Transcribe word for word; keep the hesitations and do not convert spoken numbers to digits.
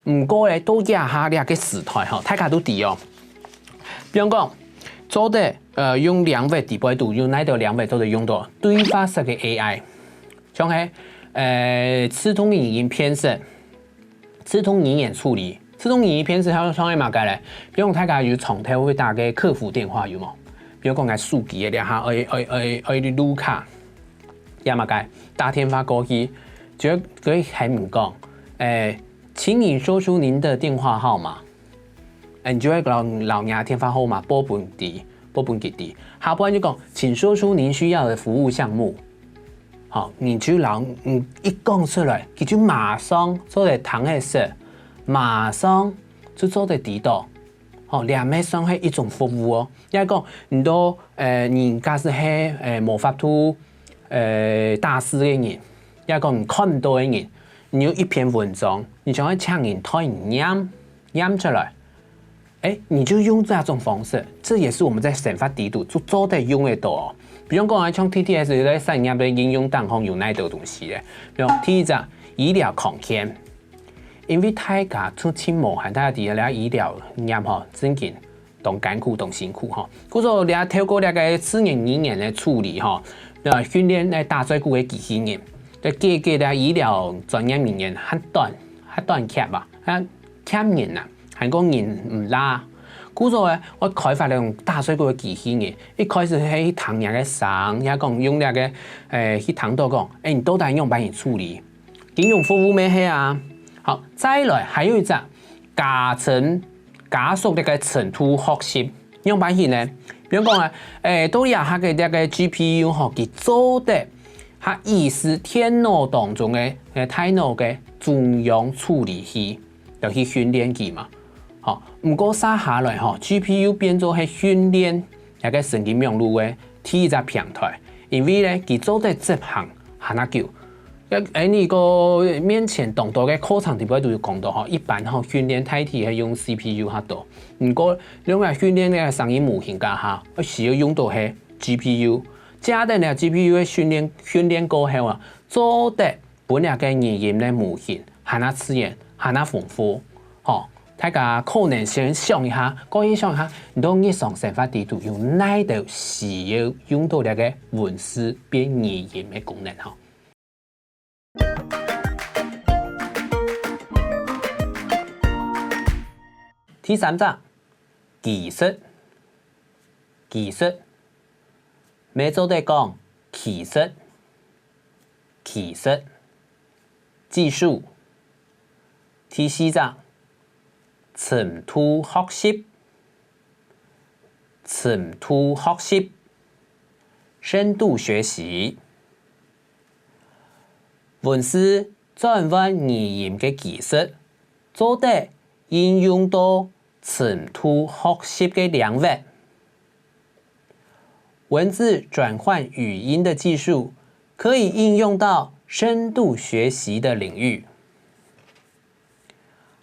毋過咧，到這下這个時代吼，大家都知哦。比方講，做得呃用領域底背肚，有哪兜領域做得用到對話式个AI，像係呃自動語音辨識、自動語言處理、自動語音辨識，還有像係麼个咧？比如大家有常透會打个客服電話有無？比如講个手機个這下，愛愛愛愛錄卡，也麼个打電話過去，就會喊你講，誒，請你說出您的電話號碼。誒，你就會摎摎你个電話號碼報分佢，報分佢知。下半就講，請說出您需要的服務項目。好，你就摎嗯一講出來，佢就馬上做得聽得識，馬上就做得知到。好，這乜算係一種服務哦。也講，你都誒，你假使係誒無法度誒打字个人，也講你看毋到个人，你有一篇文章，你想愛請人代你唸，唸出來。誒，你就用這種方式，這也是我們在生活底肚就做得用得到哦。比如講啊，像TTS在產業个應用當中有哪兜東西咧？比如第一隻，醫療康健，因為大家出去無閒，大家知這醫療業吼，真經當艱苦、當辛苦吼。故所這透過這个自然語言个處理吼，呃，訓練來打嘴鼓个機器人，來解決這醫療專業人員較短、較短缺啊，較 欠人啊，還講人毋罅。故所咧，𠊎開發這種打嘴鼓个機器人，一開始係去聽人个聲，也講用這个誒去聽到講，誒，你到底仰般去處理？金融服務乜係啊。好，再來還有一隻加深家屬這个程度學習，仰般去呢？比如講啊，誒，到這下个這个GPU吼，佢做得較意識電腦當中个誒大腦个中央處理器。 就去訓練佢嘛。好，毋過接下來吼，GPU變做係訓練這个神經網路个第一隻平台，因為咧佢做得執行還較久。誒，你个面前當多个課程底背都有講到吼，一般吼訓練大體係用CPU較多，毋過另外訓練个聲音模型該下，需要用到係GPU。這等呢GPU个訓練訓練過後啊，做得 分這个語音个模型還較自然，還較豐富。吼，大家可能先想一下，可以想一下，你到日常生活底肚有哪兜需要用到這个文字變語音个功能吼？第三隻，技術，技術，乜做得講，技術，技術。 技術。第四隻，深度學習，深度學習，深度學習。文字轉換語音个技術，做得應用到深度學習个領域。 文字轉換語音的技術可以應用到深度學習的領域。